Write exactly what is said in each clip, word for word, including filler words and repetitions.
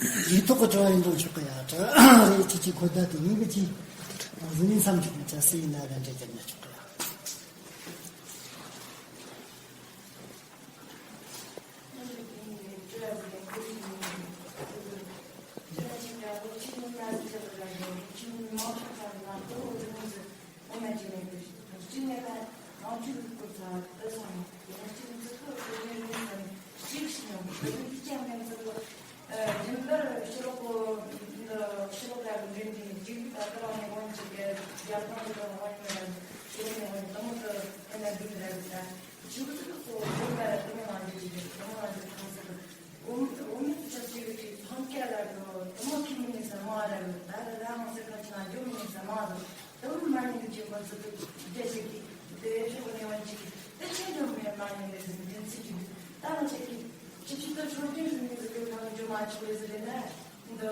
ཡིག་ཐོག་གི་དྲི་བ་ཡིན་རུང་ཆོག་གི་ཡ། དྲི་བ་རེ་ཁྱེད་ཀྱིས་གོ་བརྡ་དེ་ངེད་ཀྱི་ཅིག་གཟིགས་ནས་མཚམས་ཆོག་གི་ཆ་སྲིད་ཡིན་ན་ར་འདྲེ་རྒྱབ་ན་ཆོག་གི་ཡ། རྒྱུན་པར་ཕྱི་ལོགས་པོ་འདི་ཕྱི་ལོགས་ལ་འདྲེན་དེ་ནས་ཅིག་ད་ལྟ་རང་ནས་དབང་ཅིག་རྒྱ་ཐང་དུ་དབང་ཡོད་ན་ཕྱི་ལོགས་ནས་དབང་དུ་ཨེ་ན་འདུག་ར་ད་ཅིག་ཏུ་ཏུ་སོ་སོ་ལ་དུ་མ་ལ་འདི་ཅིག་དུ་མ་ལ་འདི་ཐང་ས་དུ་འོ་འོ་མི་ཚོ་ཆ་ཅིག་གི་ཅིག་ཐང་སྐྱ་ལ་དུ་དུ་མ་ཁྱི་མི་ནས་ཟ་མ་ར་ད་ར་ར་ཧང་སེ་ཁ་ཅི་ན་འཇོ་མི་ནས་ཟ་མ་དུ། དུང་མ་ཉིད་ཀྱི་སྐྱེ་བ་ཚོ་དུ་རྒྱ་ཆེ་གི་དེ་ཕྱོགས་ནས་བ་ཅིག་དེ་ཆེ་འགྲོ་མེད་མ་ཉིད་ནས་ཟིན་འདྲེན་ཚིག་གི་ད་ང་ཆེ་གི་ཅི་ཅི་ལྟར་ཆོས་ཅན་ཟིན་གི་ཟིན་གི་ཁ་ལ་འཇོ་མ་ཆོག་ལེ་ཟི་རེ་ན་འདི་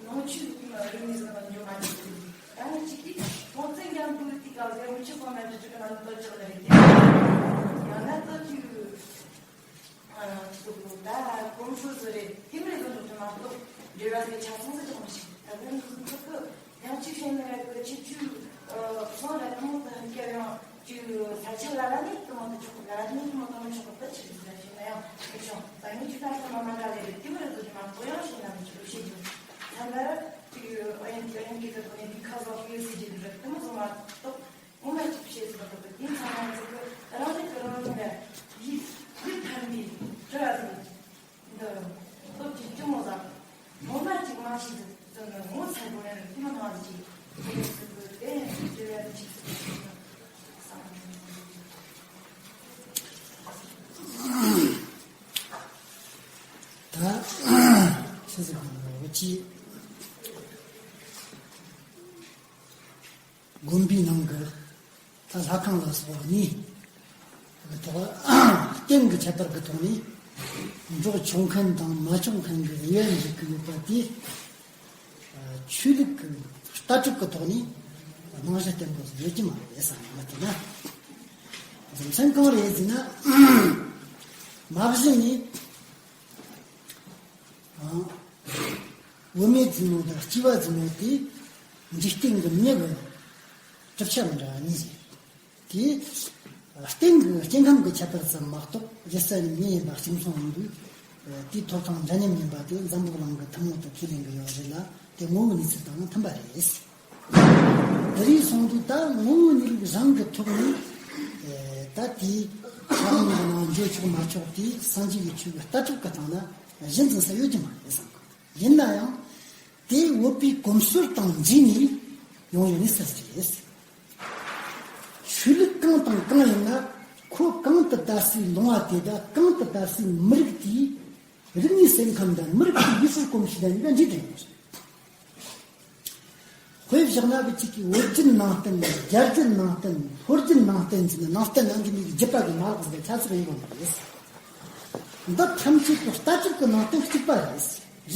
ནང་ཆོས་རིག་གི་མ་རིག་གནས་ཟིན་ལ་འཇོ་མ་ཆོག་ལེ་ཟི་ད་ང་ཅིག་གི་ཁོང་ཚན་རྒྱང་བུ་དེ་ག་ཟེ་མི་ཆོག་པ་མ་དུ་ཅི་གི་ན་ལ་ཏོ་ཅག་ལ་རེ་གི་ཡང་ན་ཏོ་ཅི་གི་ད་གོམས་སྲོལ་ཟེར་རེད། དེ་མིན་བཟོ་འདྲ་དེ་མ་གཏོགས་འབྲེལ་བ་དེ་ཆ་ཚང་ཟེར་གྱི་མ་ཤེས། ད་དེ་ནི་ཁོ་ཁོ་ཡང་གཅིག་བཤད་ན་ར་གི་ཁྱེད་ཆུ་སོང་ར་དེ་མོ་དེ་སྐྱེ་ཡང་ཅིག་ས་ཆ་ལ་ལ་ནི་དེ་མོ་དེ་ཆོག་ལ་ལ་ནི་དེ་མོ་དེ་མོ་ཆོག་པ་ཆི་ཟེར་ཤེས་ན་ཡང་ཁྱེད་ཆོ་ད་ངས་ཅི་ད་ས་མ་མ་འདྲ་ལེ་རེད། དེ་མིན་བཟོ་དེ་མ་གཏོགས་ཡང་ཤེས་ན་མི་ཆོག་བཤད་རྒྱུ་ད་ལ་ཅིག་ཨ་ཡང་ཨ་ཡང་གི་དེ་ཁོ་ནས་འདི་ཁ་ཟོག་གི་ཟེར་རྒྱུ་རེད། དེ་མོ་བཟོ་མ་གཏོགས། ངོ་མ་ཅིག་བཤད་ཟིན་པ་དེ་ཚང་མ་ཚིག་གི་རང་རིག་གི་རང་རིག་ལ་ཡིད་ཡིད་ཕན་པའི་དྲི་བ་ཟིན་འདི་སྟོབས་ཀྱི་སྐྱོ་མོ་ཟ། ངོ་མ་ཅིག་མ་ཤེས་ཟིན་ཟིན་ནི་ངོ་ཚ་དགོས་ན་ནི་དེ་མ་ནང་ཅིག་ཡིད་ཟིན་དགོས་དེ་དྲི་བ་ཅིག་ཟིན་ད་ཆི་ཟིག་གི་ནོ་ཅི། དགོན་པའི་ནང་གི་ད་ལྷ་ཁང་ལ་སོགས་གནས་ཀྱི་ཐོག་རྟེན་གྱི་ཁྱད་པར་གྱི་ཐོག་ནས་འཇོག་ཆོག་མཁན་དང་མ་ཆོག་མཁན་གྱི་དབྱེ་བ་འབྱེད་ཀྱི་ཡོད་པ་དེ་ཆོས་ལུགས་ཀྱི་ལྟ་གྲུབ་ཀྱི་ཐོག་ནས་རྨང་གཞི་བརྟན་པོ་ཡོད་ཀྱི་མ་རེད་བསམ་ཡོད་མ་དེ་ན། རྒྱུ་མཚན་གང་རེད་ཟེར་ན། མ་གཞི་ནས། ཨང་། བུད་མེད་རྫུན་མ་དང་སྐྱེས་པ་རྫུན་མ་དེ་འཇིག་རྟེན་གྱི་མྱི་གི་གྲུབ་ཆ་མི་འདྲ་བ་གཉིས་ཡིན། དེ་རྟེན་གྱི་སྐྱེ་ཁམས་ཀྱི་ཁྱད་པར་ཙམ་མ་གཏོགས་གཞི་རྩ་ནས་མྱི་ཡིན་པ་གཅིག་མཚུངས་ཡིན་དུས། དེའི་ཐོབ་ཐང་འདྲ་མཉམ་ཡིན་པ་དེ་འཛམ་བུ་གླིང་གི་ཐུན་མོང་དུ་ཁས་ལེན་གྱི་ཡོད་རེད་ལ་དེ་ངོ་བོའི་གནས་ཚུལ་དང་ཡང་མཐུན་པ་རེད། དེ་རིང་སོང་དུས་ད་ངོ་བོའི་གནས་ལུགས་རང་གི་ཐོག་ནས་ད་དེའི་ལྷ་ཁང་གི་ནང་འགྱོ་ཆོག་མ་ཆོག་དེ་སངས་རྒྱས་ཀྱི་ཆོས་ཀྱི་ལྟ་གྲུབ་ཀྱི་སྟེང་ན་གཞི་འཛིན་ས་ཡོད་ཀྱི་མ་རེད་བསམ་གི། ཡིན་ན་ཡང་དེ་བོད་པའི་གོམས་སྲོལ་དང་འདྲེས་ནས་ཡོང་ཡོད་ནི་ས་ཟིག་རེད། ཆོས་ལུགས་གང་དང་གང་ཡིན་ན་ཁོ་གང་དུ་བལྟ་སའི་ལུང་བ་དེ་དང་གང་དུ་བལྟ་སའི་མི་རིགས་དེའི་རིག་གནས་སེམས་ཁམས་དང་མི་རིགས་ཀྱི་ཡུལ་སྲོལ་གོམས་གཤིས་དང་གཉིས་ཀ་འདྲེས་ཏེ་ཡོད་རེད། དཔེ་བཞག་ན་བོད་ཀྱི་བོད་བརྒྱུད་ནང་བསྟན། རྒྱ་བརྒྱུད་ནང་བསྟན། ཧོར་བརྒྱུད་ནང་བསྟན་ཟེར་ནས་ནང་བསྟན་ནང་གི་མིང་བརྒྱུད་པ་གི་མ་ལག་ཟེར་བའི་ཆ་ཚང་ཡིན་དགོས་པ་རེད། འདི་ཐམས་ཅད་ཀྱི་ལྟ་གྲུབ་ཀྱི་ནང་བསྟན་གཅིག་པ་རེད།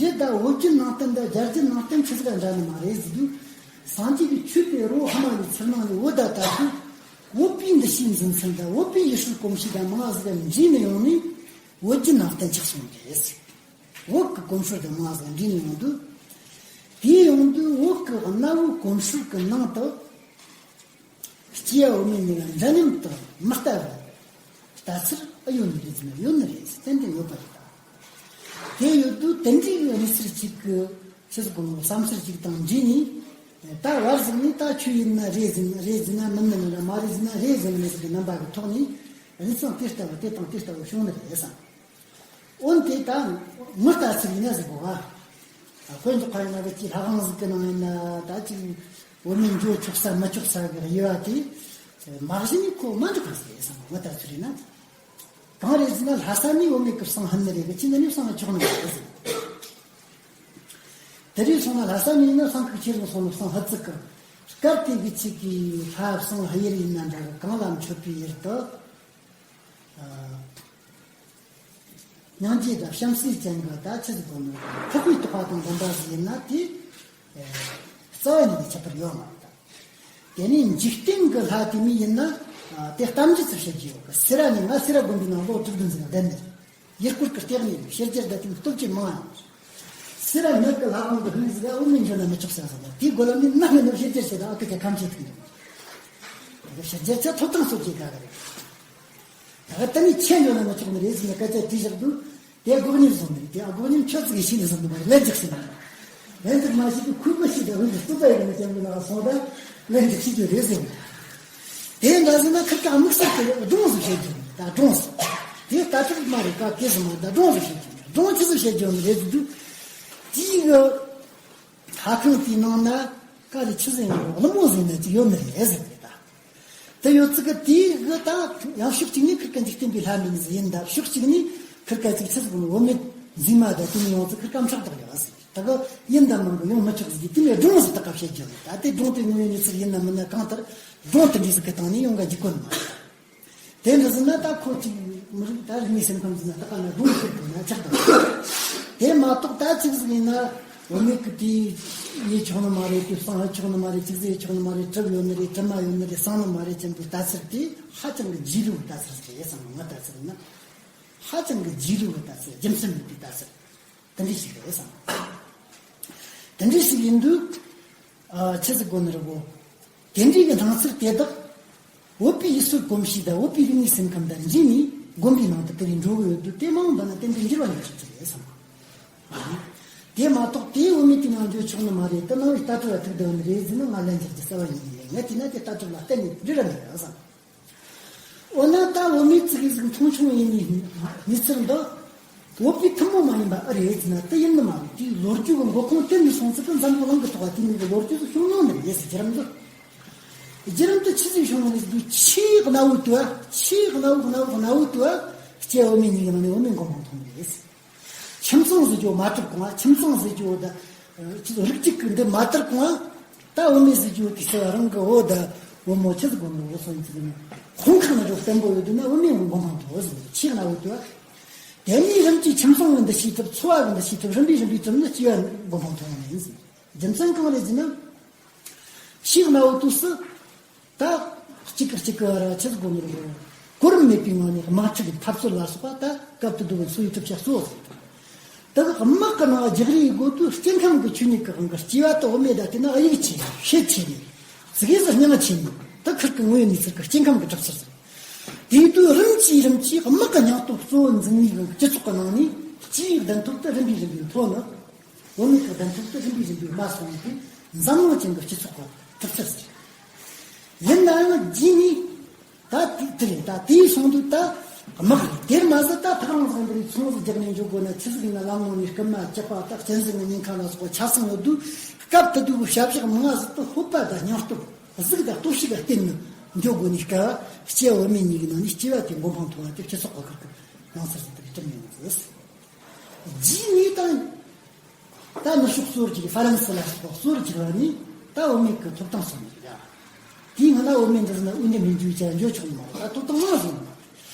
རེད་ད་བོད་བརྒྱུད་ནང་བསྟན་དང་རྒྱ་བརྒྱུད་ནང་བསྟན་ཆི་ཟིག་འདྲ་ནི་མ་རེད་ཟེར་དུས། སངས་རྒྱས་ཀྱི་ཆོས་དེ་རོ་ཧ་མ་ཡི་ཚུར་ནང་ནས་བོད་ད་ལྟ་དུས་བོད་པའི་འདུ་ཤེས་འཛིན་ཚུལ་དང་བོད་པའི་ཡུལ་སྲོལ་གོམས་གཤིས་དང་མ་ཟིག་འདྲེས་ནས་ཡོང་ནས་བོད་བརྒྱུད་ནང་བསྟན་ཆགས་སོང་རེད། བོད་ཀྱི་གོམས་སྲོལ་དང་མ་ཟིག་འདྲེས་ནས་ཡོང་དུས། དེ་ཡོང་དུས་བོད་ཀྱི་གནའ་བོའི་གོམས་སྲོལ་གྱི་ནང་དུ། སྐྱེས་བུ་མི་གཉིས་ལ་འདྲ་མཉམ་དུ་མི་ལྟ་བར་ལྟ་ཚུལ་ཨེ་ཡོད་ནི་རེད་ཟེར་ན་ཡོད་ནི་རེད་ཟེར་ཏན་ཏན་ཡོད་པ་རེད་ད། དེ་ཡོད་དུས་དེ་འདྲའི་གནས་ཚུལ་གཅིག་གི་ཕྱིར་གོང་བསམ་ཚུལ་གཅིག་དང་འདྲེས་ནས་ད་བར་ཟིག་ནས་ད་ཆོས་ཡིན་ན་རེད་ཟེར་ན་རེད་ཟེར་ན་མིན་ན་མིན་ན་མ་རེད་ཟེར་ན་རེད་ཟེར་ན་མེད་ཟེར་གི་རྣམ་པ་གི་ཐོག་ནས་གནས་ཚུལ་དེ་ལྟ་བུ་དེ་དང་དེ་ལྟ་བུ་བྱུང་ནི་རེད་བསམ། འོན་ཏེ་ད་ངོ་ལྟ་ཚུལ་ཡིན་ན་ཟེར་གོ་བ། དཀོན་མཆོག་ཁ་ཡིན་ན་རེ་ཅིག་ལྷ་ཁང་ཟིག་གི་ནང་ཡིན་ན་ད་ཅིག་བོད་མི་འགྱོ་ཆོག་ས་མི་ཆོག་ས་གི་དབྱེ་བ་དེ་མ་གཞི་ནས་ཁོ་མ་འགྲིག་ག་ཟེར་བསམ་ངོ་ལྟ་ཚུལ་ཡིན་ན། གང་རེད་ཟེར་ན་ལྷ་ས་ནས་བོད་མི་གི་བསང་ཧན་ནི་རེད་གི་ཅི་ན་ནས་བསང་ཆོག་ནི་རེད་ཟེར། དེ་རིང་སོང་ན་ལྷ་ས་ནས་ཡིན་ན་བསང་གི་ཁྱེར་ནས་སོང་ན་བསང་ཧ་ཙི་གི། སྐབས་དེ་གི་ཅིག་གི་ལྷ་བསང་ཧ་ཡེར་ཡིན་ན་འདྲ་གི་གང་ལ་མཆོད་པའི་ཡེར་དུ། སྙིང་རྗེ་དང་བྱམས་བརྩེ་ཅན་གྱི་ད་ཆི་ཟིག་དགོས་ནོ་ཐུགས་ཀྱི་དོགས་པ་དང་ལྡན་པ་ཟིག་ཡིན་ན་དེ་རྩ་བ་ཉིད་ནས་ཁྱད་པར་ཡོད་མ་རེད། དེ་ནས་འཇིག་རྟེན་གྱི་ལྷ་དེ་མི་ཡིན་ན་དེ་གཏམ་རྒྱུད་ཙམ་བཤད་རྒྱུ་ཡོད་གི། སེ་ར་ནས་ང་སེ་ར་དགོན་པའི་ནང་ལོ་དྲུག་བདུན་ཟིག་བསྡད་ནས་ཡུལ་སྐོར་གྱི་སྟེགས་ནས་ཤེར་རྒྱལ་ཟླ་སྟེང་སྟོབས་ཀྱིས་མང་ཡང་ ཕྱི་ར་མེད་ཀི་ལྷ་ཁང་གི་ཧུན་ཟིག་ཨ་འོ་མའི་འཇོན་ན་མི་ཆོག་ཟེར་སོང་། དེའི་སྒོ་ལ་མི་ནག་ནི་ནུབ་ཤེས་ཅེར་བྱེད་དང་ཨ་ཁུ་ཁྱེད་ཁམས་ཆེ་ཐུག་འདུག་ཕྱི་རྒྱལ་ཆ་ཐོབ་ཐང་སོགས་ཀྱི་དགའ་གི་རེད། ད་ག་ད་ནི་ཁྱེད་འཇོན་ན་མི་ཆོག་ནི་རེད་ཟེར་ནས་སྐད་ཆ་དྲིས་བཞག་འདུག་དེ་དགོས་ཉིན་བཟུང་ནས་དེ་ཨ་དགོས་ཉིན་ཁྱོད་ཚིག་གིས་ཤི་ནས་བཟུང་འདུག་མ་རེད། ལན་ཅིག་ཤི་ནས་ལན་ཅིག་མ་ཤི་དུས་ཁུག་པ་ཤི་དང་ཧུན་གྱི་སྟོད་པ་ཡིན་ནས་ཀྱང་གི་ལ་སོང་ད་ལན་ཅིག་ཤི་རྒྱུ་རེད་ཟེར་ནས། དེ་འདྲ་ཟེར་ན་ཁིར་ཀ་དམིགས་བསལ་གྱི་སྒྲུང་ཟིག་བཤད་རྒྱུ་ད་སྒྲུང་ཟིག་དེ་ལྟ་གྲུབ་མ་རེད་ཀ་སྐད་ཟིག་མ་ད་སྒྲུང་ཟིག་བཤད་རྒྱུ་སྒྲུང་ཆི་ཟིག་བཤད་རྒྱུ་ནི་རེད་འདུག་དེའི་གི་ལྷ་ཁང་དེའི་ནང་ན་ཀ་རེ་ཆི་ཟིག་ཡོད་ཀླུ་མོ་ཟིག་ནས་ཅིག་ཡོད་ནི་རེད་ཟེར་གི་ད། དེ་ཡོད་ཙི་གི་དེའི་གི་ད་ཡང་ཕྱོགས་གཅིག་ནས་ཁིར་ཀ་འཇིག་རྟེན་པའི་ལྷ་མིན་ཟིག་ཡིན་ད། ཕྱོགས་གཅིག་ནས་ཁིར་ཀ་ཅིག་ཆི་ཟིག་གི་འོ་མེད་འཛིན་མ་ད་དེ་ནས་ཡོང་ཙི་ཁིར་ཀ་ཁྲག་དག་ཡོད་ཟིག་ད་གི་ཡིན་ད་མང་གི་ཡོང་མི་ཆོག་ཟིག་དེ་ནས་སྒྲུང་ཟིག་ད་ཀ་བཤད་རྒྱུ་ནི་ད་དེ་སྒྲུང་དེ་དངོས་ཡོད་གནས་ཚུལ་ཡིན་ན་མིན་ན་གང་ལྟར་སྒྲུང་དེ་འདྲ་ཟིག་གི་སྟེང་ནས་ཡོང་ག་འཇིག་གོ་ནི་མ་རེད། དེ་འདྲ་ཟིག་ན་ད་ཁོ་ཅིག་མི་རིགས་ད་རིག་གནས་སེམས་ཁམས་ཟིག་ན་ད་ག་ན་སྒྲུང་ཟིག་དགོས་ན་ཆགས་དང་། དེ་མ་གཏོགས་ད་ཅིག་ཟིག་ཡིན་ན་འོ་མེད་གི་དེ་ཡེ་ཆོག་ནི་མ་རེད། དེ་གསང་ཡེ་ཆོག་ནི་མ་རེད། ཅིག་ཟིག་ཡེ་ཆོག་ནི་མ་རེད། གྲུབ་ཡོད་ནི་རེད། གྲུབ་མ་ཡོད་ནི་རེད། གསང་ནི་མ་རེད་ཅན་པོའི་ལྟ་ཚུལ་དེ་ཧ་ཅང་གི་རྗེས་ལུས་ལྟ་ཚུལ་ཟིག་རེད་བསམ། ང་ལྟ་ཚུལ་ཡིན་ན་ཧ་ཅང་གི་རྗེས་ལུས་ལྟ་ཚུལ། རྒྱུ་མཚན་མེད་པའི་ལྟ་ཚུལ། དེ་འདྲ་ཞིག་རེད་བསམ། དེ་འདྲ་ཞིག་ཡིན་དུས། ཨ་ཆི་ཟིག་དགོས་ནི་རེད་གོ། དེ་འདྲའི་གི་སྣང་ཚུལ་དེ་དག་བོད་པའི་ཡུལ་སྲོལ་གོམས་གཤིས་དང་བོད་པའི་རིག་གནས་སེམས་ཁམས་དང་འདྲེས་ནས་དགོན་པའི་ནང་དུ་དེ་རིང་འགྲོ་གི་ཡོད་དུས་དེ་མང་བ་ན་ཏན་ཏན་འགྱུར་བ་འགྲོ་ཆོག་ཆོག་རེད་བསམ། དེ་མ་གཏོགས་དེའི་བུད་མེད་དེ་ནང་འགྱོ་ཆོག་ནི་མ་རེད། དེ་ནང་བའི་ལྟ་གྲུབ་ལ་ཐུག་བསྡད་ནི་རེད་ཟེར་ན་ང་ལན་འཇལ་རྒྱུ་རྩ་བ་ཉིད་ནས་མེད། ངས་བལྟས་ན་དེ་ལྟ་གྲུབ་ལ་གཏན་ནས་འགྲིག་ར་མེད་ར་བསམ། འོ་ན་ད་བུད་མེད་ཅིག་གིས་ཟིག་མཐོང་ཆུང་ཡིན་ནི་གནས་ཚུལ་འདི་བོད་པའི་ཐུན་མོང་མ་ཡིན་པ་ཨེ་རེད་ཟེར་ན་དེ་ཡིན་ནི་མ་རེད། དེའི་ལོ་རྒྱུས་ཀྱི་འགོ་ཁུངས་དེ་ནས་སོང་ཚུལ་དུ་འཛམ་བུ་གླིང་གི་ཐོག་ལ་དེ་མིན་གྱི་ལོ་རྒྱུས་སུ་བྱུང་མྱོང་ནི་རེད་ཟེར་གྱི་རང་འདུག་རྒྱུ་རང་དུ་ཆི་ཟིག་བྱུང་ནི་རེད་ཟེར་དུས་ཆེས་གནའ་བོའི་དུས་ཆེས་གནའ་བོ་གནའ་བོ་གནའ་བོའི་དུས་སྐྱེ་བོ་མི་གཉིས་ཀྱི་ནང་ནས་བུད་མེད་མགོ་འཕང་མཐོང་ནི་རེད། ཁྱིམ་ཚང་ཟེར་རྒྱུ་མ་གྲུབ་གོང་ང་ཁྱིམ་ཚང་ཟེར་རྒྱུ་ད་ཅི་རིགས་གཅིག་གི་འདི་མ་དར་གོང་ང་ད་བུད་མེད་ཟེར་རྒྱུ་དེ་ཚེ་རང་གི་འོ་ད་བུ་མོ་ཆི་ཟིག་གོ་ནོ་བུ་སོན་ཅི་ཟིག་ནི་ཁོང་ཁྲག་ནི་རུ་བརྟན་པོ་ཡོད་དུས་ན་བུད་མེད་མགོ་འཕང་མཐོ་ཟེར་ཆེས་གནའ་བོའི་དུས། དེ་ནས་རིམ་གྱིས་ཁྱིམ་ཚང་གི་འདུ་ཤེས་ཐུབ། འཚོ་བ་གི་འདུ་ཤེས་ཐུབ། རིམ་པས་རིམ་པས་ཐུབ་ན་སྐྱེ་བ་མགོ་འཕང་མཐོ་བ་ནི་ཡིན་ཟེར། རྒྱུ་མཚན་གང་རེད་ཟེར་ན། ཕྱིས་གནའ་བོའི་དུས་སུ། ད་གཅིག་གིས་གཅིག་གི་བར་ཆི་ཟིག་དགོས་ནི་རེད། གོ་རིམ་མེད་པའི་ངང་ནས་དམག་འཁྲུག་གི་འཐབ་རྩོད་ལ་སོགས་པ་ད་སྐབས་དེ་དུས་ཀྱི་འཚོ་བའི་གྲུབ་ཆ་གཙོ་བོ་ཟིག་དང་། དེ་གི་དམག་གི་ནང་རྒྱག་རེས་དགོས་དུས་སྐྱེ་ཁམས་ཀྱི་ཆོས་ཉིད་ཀྱི་དབང་གིས་སྐྱེ་བ་དེ་བུད་མེད་ད་དེ་ན་དབྱིག་ཆེ་ནས་ཤེད་ཆེ་ནས་ཙི་གེ་ཟིག་སྙིང་ཆེ་ནས་ད་ཁིར་གི་དངོས་ཡོད་གནས་ཚུལ་གྱི་སྐྱེ་ཁམས་ཀྱི་གྲུབ་ཚུལ་ཟིག་དེའི་དུས་རིམ་གྱིས་རིམ་གྱིས་དམག་གི་སྙིང་སྟོབས་གཙོ་བོ་འཛིན་ནུས་ཀྱི་སྤྱི་ཚོགས་ཀྱི་ནང་ནས་སྤྱིའི་གདན་ཐོབ་དེ་རིམ་པས་རིམ་པས་མཐོ་ནས། བུད་མེད་ཀྱི་གདན་ཐོབ་དེ་རིམ་པས་རིམ་པས་དམའ་སོང་སྟེ་འཛམ་གླིང་ཅན་གྱི་སྤྱི་ཚོགས་ཀྱི་གྲུབ་ཚུལ་ཟེར། ཡིན་ནའང་རྗེས་ནས་ད་དེ་དེ་རེད། ད་དེའི་སོང་དུས་ད་དམག་རེད། དེར་མ་ཟད་ད་ཐག་རིང་ས་འདིར་ཚོང་ཟིག་རྒྱག་ནས་འཇོག་དགོས་ན་ཆི་ཟིག་ཡིན་ན་ལམ་ནང་ནས་རྐུན་མ་གཅོད་པ་དང་གཅན་གཟན་གྱི་ཉེན་ཁ་ལ་སོགས་པ་ཆ་ཚང་ཡོད་དུས་སྐབས་དེ་དུས་ཀྱི་བྱ་བཞག་མང་ང་ཟིག་ཏུ་སྤོབས་པ་དང་སྙིང་སྟོབས་གཟུགས་དང་སྟོབས་ཤུགས་ལ་བརྟེན་ནས་འཇོག་དགོས་ནས་སྐབས་སྐྱེ་བ་མི་གཉིས་ཀྱི་ནང་ནས་སྐྱེ་བ་དེ་མགོ་འཕང་མཐོ་བ་དེ་སྤྱི་ཚོགས་ཀྱི་ཁག་གི་ནང་ཚར་ཟིག་དེ་གྲུབ་མྱོང་ཟིག་རྗེས་ནས་དང་། ད་ནུབ་ཕྱོགས་གཙོ་བོར་གྱུར་ཧྥ་རན་སི་ལ་སོགས་པ་གཙོ་བོར་གྱུར་བ་ནི་ད་བུད་མེད་ཀྱི་ཐོབ་ཐང་སོགས་མི་འདུག་ཡ། དེའི་སྔ་ན་བུད་མེད་འདི་ཟིན་ན་འོས་འདེམས་མི་འཇུག་ཅེས་འཇོག་ཆོག་མ་རེད། ད་ཐོབ་ཐང་མང་ཟིན་མ་རེད།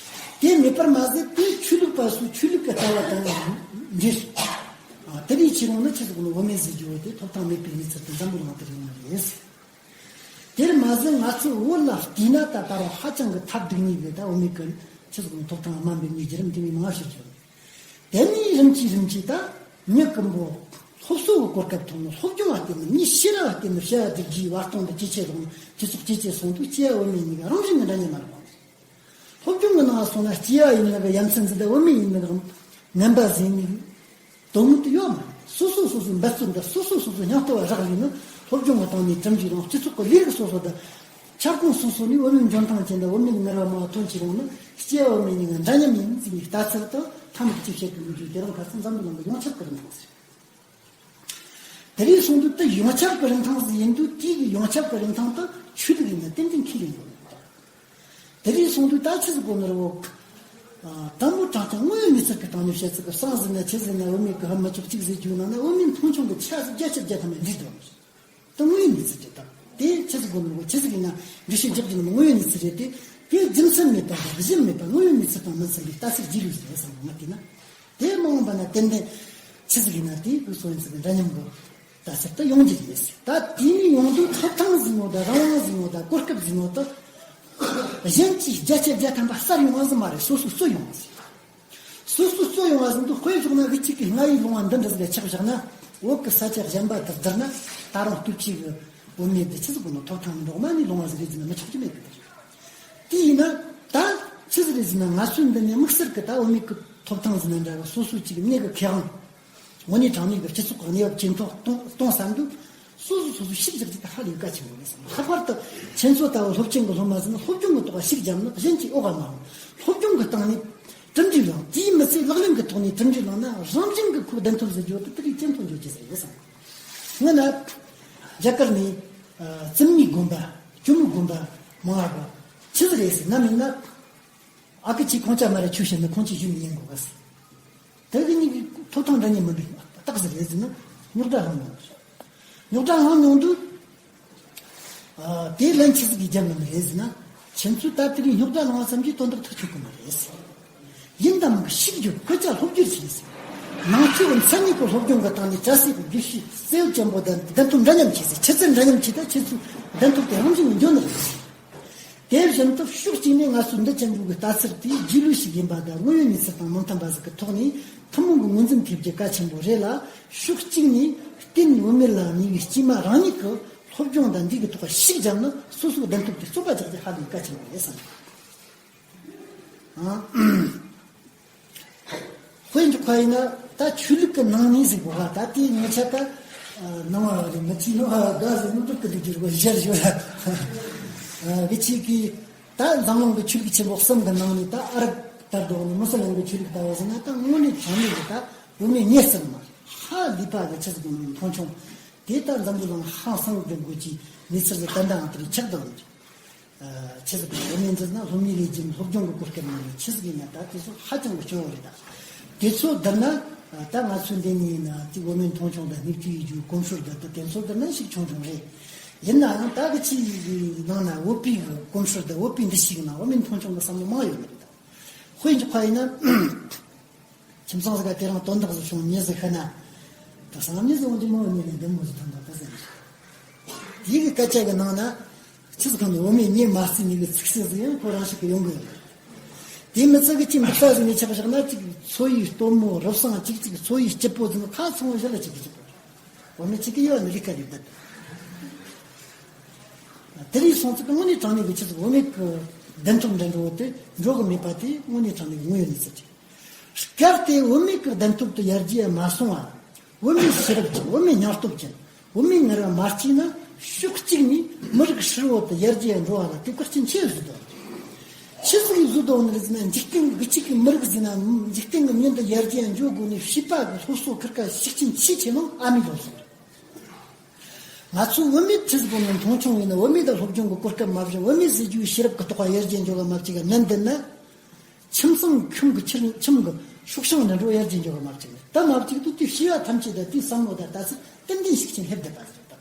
དེ་མེད་པར་མ་ཟད་དེ་ཆོས་ལུགས་པ་སོགས་ཆོས་ལུགས་ཀྱི་ལྟ་བ་དང་འབྲེལ་སོང་། དེ་ལས་ཆེ་རུང་ན་ཆེ་ཟིག་ནི་བུད་མེད་ཟེར་རྒྱུ་བོ་དེ་ཐོབ་ཐང་མེད་པའི་གནས་ཚུལ་དེ་འཛམ་བུ་གླིང་དུ་ཡོང་བ་རེད། དེར་མ་ཟད་ང་ཚོས་བོད་ལ་བལྟས་ན་ད་ད་རུང་ཧ་ཅང་གི་ཐབས་སྡུག་ནས་བས་ད་བུད་མེད་ཀྱི་ཆེ་ཟིག་ནི་ཐོབ་ཐང་དམའ་འབེབས་ནས་བརྒྱུད་རིམ་དེ་མིན་མང་ཞིག་བྱུང་། དེ་ནས་རིམ་གྱིས་རིམ་གྱིས་ད་མྱི་ཀུན་པོ་སློབ་གསོ་གི་གོ་སྐབས་ཐོབ་ནས་སློབ་སྦྱོང་བ་བརྟེན་ནས་མྱི་ཤེས་རབ་བ་བརྟེན་ནས་བྱ་བ་སྒྲུབ་རྒྱུའི་བར་སྟོང་དུ་ཇེ་ཆེ་རུ་སྤྱི་ཚོགས་ཇེ་ཆེ་སོང་དུས་སྐྱེ་བ་བུད་མེད་གཉིས་ཀ་རང་བཞིན་གྱི་འདྲ་མཉམ་མ་རེད་པ། སློབ་སྦྱོང་གི་ནང་སོང་ན་སྐྱེ་བ་ཡིན་ན་གི་ཡ་མཚན་འཛིན་དང་བུད་མེད་ཡིན་ན་གི་ངན་པ་ཟིན་ནས་དོན་དངོས་དུ་ཡོད་མ་རེད། སོ་སོ་སོ་སོའི་འབད་བརྩོན་དང་སོ་སོ་སོ་སོའི་སྙིང་སྟོབས་ལ་རག་ལས་ན་སློབ་སྦྱོང་གི་སྟེང་ནས་གྲུབ་འབྲས་དང་སྤྱི་ཚོགས་ཀྱི་ལས་རིགས་སོ་སོ་དང་། ཁྱབ་ཁོངས་སོ་སོ་ནས་བུད་མེད་འཇོན་ཐང་ཅན་དང་བུད་མེད་ངར་བ་མང་བ་ཐོན་ཆེ་རུང་ན་སྐྱེ་བ་བུད་མེད་གཉིས་ཀ་འདྲ་མཉམ་ཡིན་ཟེར་ནས་ལྟ་ཚུལ་དང་ཐ་མག་གཅིག་བཤད་ཀྱི་མི་འཇུག་དེ་རིང་ཁ་སང་འཛམ་བུ་གླིང་གི་ཡོངས་ཁྱབ་ཀྱི་རིན་ཐང་ཟེར། དེ་རིང་སོང་དུས་དེ་ཡོངས་ཁྱབ་ཀྱི་རིན་ཐང་ཟིག་ཡིན་དུས་དེའི་གི་ཡོངས་ཁྱབ་ཀྱི་རིན་ཐང་དེ་ཆོས་ལུགས་ཡིན་ན་ཏན་ཏན་ཁས་ལེན་དགོས། དེ་རིང་སོང་དུས་ད་ཆི་ཟིག་གོ་ནི་རེད་བོ། དང་པོ་དྲང་ཐང་དངོས་ཡོད་གནས་ཚུལ་གྱི་སྟེང་ནས་བཤད་ཚུལ་གྱི་གསང་ཟིན་ན་ཆི་ཟིན་ན་བུད་མེད་ཀྱི་ཧ་མི་ཆོག་གཅིག་ཟེར་རྒྱུ་ནང་ན་བུད་མེད་མཐོང་ཆུང་གི་ཆ་ཟིག་བརྒྱ་ཆ་བརྒྱ་ཐམ་པ་འདི་དང་། དེ་དངོས་ཡོད་གནས་ཚུལ་རེད་དམ། དེ་ཆི་ཟིག་གོ་མི་གོ་ཆི་ཟིག་ཡིན་ན་འགྲེལ་བཤད་རྒྱག་རྒྱུ་ནི་དངོས་ཡོད་གནས་ཚུལ་རེད་དེ། དེ་རྒྱུ་མཚན་མེད་པ་དང་གཞི་མེད་པ་དངོས་ཡོད་གནས་ཚུལ་དང་མི་མཚུངས་པའི་ལྟ་ཚུལ་རྒྱུས་ལོན་ཟེར་བསམ་ང་བལྟས་ན། དེ་མ་འོངས་པ་ན་ཏན་ཏན་ཆི་ཟིག་ཡིན་ན་དེ་གི་སོ་ཡིན་ཟིག་གི་འདྲ་མཉམ་གི་ལྟ་ཚུལ་དུ་ཡོང་རྒྱུ་རེད། ད་དེ་ནས་ཡོང་དུས་ཐོབ་ཐང་ཟིག་ཡོད་ད་རང་དབང་ཟིག་ཡོད་ད་གོ་སྐབས་ཟིག་ཡོད་ད། གཞན་གྱིས་བརྒྱ་ཆ་བརྒྱ་ཐམ་པ་གསར་ཡོང་བ་ཟིག་མ་རེད། སོ་སོས་རྩོད་ཡོང་བ་ཟིག་སོ་སོས་རྩོད་ཡོང་བ་ཟིན་དུ་དཔེ་བཞག་ན་གི་གཅིག་གི་རྔ་ཡིས་ལོང་བ་འདི་འདྲ་ཟིག་ལ་ཆགས་བཞག་ན། བོད་ཀྱི་ས་ཆ་གཞན་པ་དང་བསྡུར་ན་ད་རུང་སྟོབས་ཆེ་གི་བོད་མི་འདི་ཆི་ཟིག་གོ་ནོ་ཐོབ་ཐང་འདོགས་མ་ནས་ལོང་བ་ཟིག་རེད་ཟེར་ན་མི་ཆོག་གི་མེད་གི། དེ་ཡིན་ན་ད་ཆི་ཟིག་རེད་ཟེར་ན་ང་ཚོའི་འདི་ནས་དམིགས་བསལ་གི་ད་བོད་མི་གི་ཐོབ་ཐང་ཟེར་ན་འདྲ་བ་སོ་སོ་ཅིག་གནས་གི་ཁེ་དབང་། དངོས་གནས་དྲང་གནས་ཀྱི་སྤྱི་ཚོགས་ཀྱི་གནས་བབ་ཇེ་མཐོ་གཏོང་གཏོང་བསམ་དུས་སོ་སོ་སོ་སོ་ཤུགས་རྒྱག་རྒྱུ་དེ་ཧ་ལས་གལ་ཆེན་པོ་རེད་བསམ། ལྷག་པར་དུ་ཁྱེད་ཚོ་ལྟ་བུ་སློབ་ཆེན་གྱི་སློབ་མ་ཟིག་ནི་སློབ་སྦྱོང་གི་ཐོག་ཤུགས་བརྒྱབ་ན་གཞན་གྱིས་འོག་ག་མ་འོང་། སློབ་སྦྱོང་གི་སྟེང་ནས་གྲུབ་འབྲས་བླངས། དེའི་མི་ཚད་ལག་ལེན་གྱི་ཐོག་ནས་གྲུབ་འབྲས་བླངས་ན་རང་བཞིན་གྱི་ཁོ་བདེན་ཐོབ་ཟེར་རྒྱུ་དེ་དེ་རིགས་ཇེ་མཐོ་འགྱོ་རྒྱུ་ཟིག་རེད་བསམ། སྔོན་ན་རྒྱ་གར་ནས་ཨ་བཙུན་མའི་དགོན་པ་ཇོ་མོའི་དགོན་པ་མང་བ་གི་ཆི་ཟིག་རེད་ཟེར་ན་མིན་ན། ཨ་ཁུ་ཁྱོས་ཁོང་ཅག་མ་ར་ཆོས་བཤད་ན་ཁོང་ཆོས་ཞུ་མི་ཉན་གོ་ག་ཟེར། དེ་གི་གཉིས་ཀྱི་ཐོབ་ཐང་འདྲ་མཉམ་མིན་པའི་རྟགས་ཟིག་རེད་ཟེར་ན་རྙོག་དྲ་ལངས་མྱོང་། རྙོག་དྲ་ལངས་མྱོང་དུས། ཨ་དེའི་ལན་ཆི་ཟིག་གིས་རྒྱབ་མྱོང་ནི་རེད་ཟེར་ན། ཁྱེད་ཚོས་ད་དེ་རིང་རྙོག་དྲ་ལངས་བསམ་གྱི་དོན་དག་ཐག་ཆོད་གི་མ་རེད་ཟེར། ཡིན་ད་མིན་གི་ཤུགས་རྒྱོབ། སྐད་ཆ་སློབ་བསྒྱུར་བྱས་ཟེར། ནང་ཆོས་མཚན་ཉིད་ཀྱི་སློབ་སྦྱོང་གི་སྟེང་ནས་བཀྲ་ཤིས་པའི་དགེ་བཤེས་གསལ་བོ་ཅན་པོ་དང་བདེན་ཐོབ་འདྲ་མཉམ་བྱས་ཟེར། ཆུ་ཚད་འདྲ་མཉམ་བྱས་ད་ཁྱེད་ཚོའི་བདེན་ཐོབ་དེ་རང་བཞིན་གྱིས་འགྱོ་ནི་རེད་ཟེར། དེ་བཞིན་དུ་ཕྱོགས་གཅིག་ནས་ང་ཚོའི་འདི་ཅན་པོ་གི་ལྟ་ཚུལ་དེ་རྗེས་ལུས་ཤིག་ཡིན་པ་དང་དངོས་ཡོད་གནས་ཚུལ་དང་མི་མཐུན་པ་ཟིག་གི་ཐོག་ནས་ཐུན་མོང་གི་ངོས་འཛིན་ཐེབས་རྒྱུ་གལ་ཆེན་པོ་རེད་ལ། ཕྱོགས་གཅིག་ནས་བསྟེན་བུད་མེད་ལ་ཉེ་བའི་སྐྱེས་མ་རང་ཉིད་ཀྱི་སློབ་སྦྱོང་དང་འདི་གི་ཐོག་ཤུགས་བརྒྱབ་ན་སོ་སོའི་བདེན་ཐོབ་དེ་རྩོད་པ་རྒྱག་རྒྱུ་ཧ་ལས་གལ་ཆེན་པོ་རེད་བསམ། ཨང་། དཔེ་འཇོག་པ་ཡིན་ན་ད་ཆོས་ལུགས་ཀྱི་ནང་ནས་ཟེར་དགོས་པ། ད་དེའི་ངོ་ཆ་ད་ནང་བ་རེད། མི་ཚེ་ནང་བ་དགའ་ཟེར་ནོ་སྒྲུབ་ཀྱི་འདུག་རྒྱུ་རེད་གོ་ཞར་ཞོར་ལ་གི་ཆེ་གི། ད་འཛམ་གླིང་གི་ཆོས་ལུགས་ཆེན་པོ་གསུམ་གི་ནང་ནས་ད་ཨ་རབ་ལྟར་དུ་ནི་མུ་སི་ལིམ་གི་ཆོས་ལུགས་ལྟ་བུ་ཟེར་ན་ད་དངོས་གནས་དྲང་གནས་ཀྱི་ད་བུད་མེད་ཉེ་སྲིང་མ་ཧ་ལས་པ་གི་ཆི་ཟིག་གི་མཐོང་ཆུང་། དེ་ད་འཛམ་བུ་གླིང་ཧང་སང་གི་དགོས་ཀྱི་གནས་ཚུལ་ཟིག་ཏན་ཏན་ཨང་དེ་རིགས་ཆགས་འདུག་ནི། ཆི་ཟིག་གི་བུད་མེད་འདི་ན་སློབ་གཉེར་ལས་ཀྱི་སློབ་སྦྱོང་གི་གོ་སྐབས་མེད་ནི་ཆི་ཟིག་ཡིན་ན་ད་དེ་ཚོ་ཧ་ཅང་གི་སྐྱོ་བོ་རེད། ད་དེ་ཚོ་བསྡུར་ན་ད་ང་ཚོའི་འདི་ནས་ཡིན་ན་དེ་བུད་མེད་མཐོང་ཆུང་དང་སྣེ་ཁྲིད་ཡེད་རྒྱུའི་གོམས་སྲོལ་འདི་ད་དེ་ཚོ་བསྡུར་ན་ཞིག་ཆུང་ཆུང་རེད། ཡིན་ནའང་ད་གི་ཆི་ནང་ན་བོད་པའི་གི་གོམས་སྲོལ་འདི་བོད་པའི་འདུ་ཤེས་ནང་བུད་མེད་མཐོང་ཆུང་གི་བསམ་བློ་མང་ཡོད་ནི་རེད། ད་དཔེ་འཇོག་པ་ཡིན་ན། ཁྱིམ་ཚང་ཟིག་ག་དེ་རིང་དོན་དག་ཟིག་བྱུང་མྱི་ཟིག་ཤི་ན། ད་སང་ཉིན་ཟིག་འོང་དུས་མོ་ནི་ནི་འདི་མོ་ཟིག་དོན་དག་ད་ཟེར། དེའི་གི་སྐད་ཆ་གི་ནང་ན། ཆི་ཟིག་གང་ནས་བུད་མེད་གཉིད་མ་སད་ནི་གི་ཚིག་སེ་ཟིག་ཡང་ཁོ་རང་ཞིག་གི་ཡོང་གི་ཡོད། དེ་མི་ཚད་གི་ཅིག་འདུག་ས་ཟིག་ནས་ཆགས་བཞག་ན་ཅིག་འཚོ་བའི་སྟོན་མོ་རབ་སང་ཅིག་ཅིག་འཚོ་བའི་སྐྱིད་པོ་ཟིག་ཁ་ཚང་བ་ཞིག་ལ་ཅིག་གི་ཅིག་པོ། བུད་མེད་ཅིག་གི་ཡོད་ནི་རིག་ག་རེད་ད། དེ་རིགས་སོང་ཚུལ་གི་དངོས་གནས་དྲང་གནས་གི་ཆི་ཟིག་བུད་མེད་གི་བདེན་ཐོབ་འདྲ་འགྲོ་བོ་དེ་འགྲོ་གི་མེད་པ་དེ་དངོས་གནས་དྲང་གནས་གི་དངོས་ཡོད་གནས་ཚུལ་རེད། གལ་ཏེ་བུད་མེད་ཀྱི་བདེན་སྟོབས་དེ་ཡར་རྒྱས་མ་སོང་བ། བུད་མེད་ཤེས་རབ་ཅན། བུད་མེད་སྙིང་སྟོབས་ཅན། བུད་མེད་ངར་བ་མ་སྐྱེས་ན་ཕྱོགས་གཅིག་ནས་མི་རིགས་ཧྲིལ་བོ་དེ་ཡར་རྒྱས་འགྲོ་བ་ལ་དེ་བཀག་རྐྱེན་ཆེ་བཟོ་དོ། ཆི་ཟིག་བཟོ་དོ་ནི་རེད་ཟེར་ན། འཇིག་རྟེན་གི་གཅིག་གི་མི་རིགས་ཟེར་ན་འཇིག་རྟེན་གི་མྱི་འདི་ཡར་རྒྱས་འགྲོ་དགོས་ནས་བྱིས་པ་གི་སློབ་གསོ་ཁུར་ཀ་ཤུགས་རྐྱེན་ཆེ་ཆེ་ནང་ཨ་མའི་སློབ་གསོ་རེད། ང་ཚོ་བུད་མེད་ཆི་ཟིག་གོ་ནས་མཐོང་ཆུང་ཡིན་ན། བུད་མེད་དང་སློབ་སྦྱོང་གི་གོ་སྐབས་མ་བྱིན། བུད་མེད་ཟེར་རྒྱུའི་ཤེས་རབ་ཀྱི་ཐོག་ཡར་རྒྱས་འགྲོ་གི་མ་བཅུག་ག་མེད་འདི་ན། ཁྱིམ་ཚང་ཁྱིམ་གྱི་ཁྱིམ་ཁྱིམ་གྱི་སྲོག་ཤིང་འདྲ་འགྲོ་ཡར་རྒྱས་འགྲོ་གི་མ་བཅུག་ནས། ད་མ་བཅུག་དུས་དེ་བྱིས་པ་ཐམས་ཅད་ད་དེའི་བསམ་བློ་ད་ལྟ་ཚུལ་ཏན་ཏན་ཤུགས་རྐྱེན་སླེབས་བསྡད་པ་རེད་ད།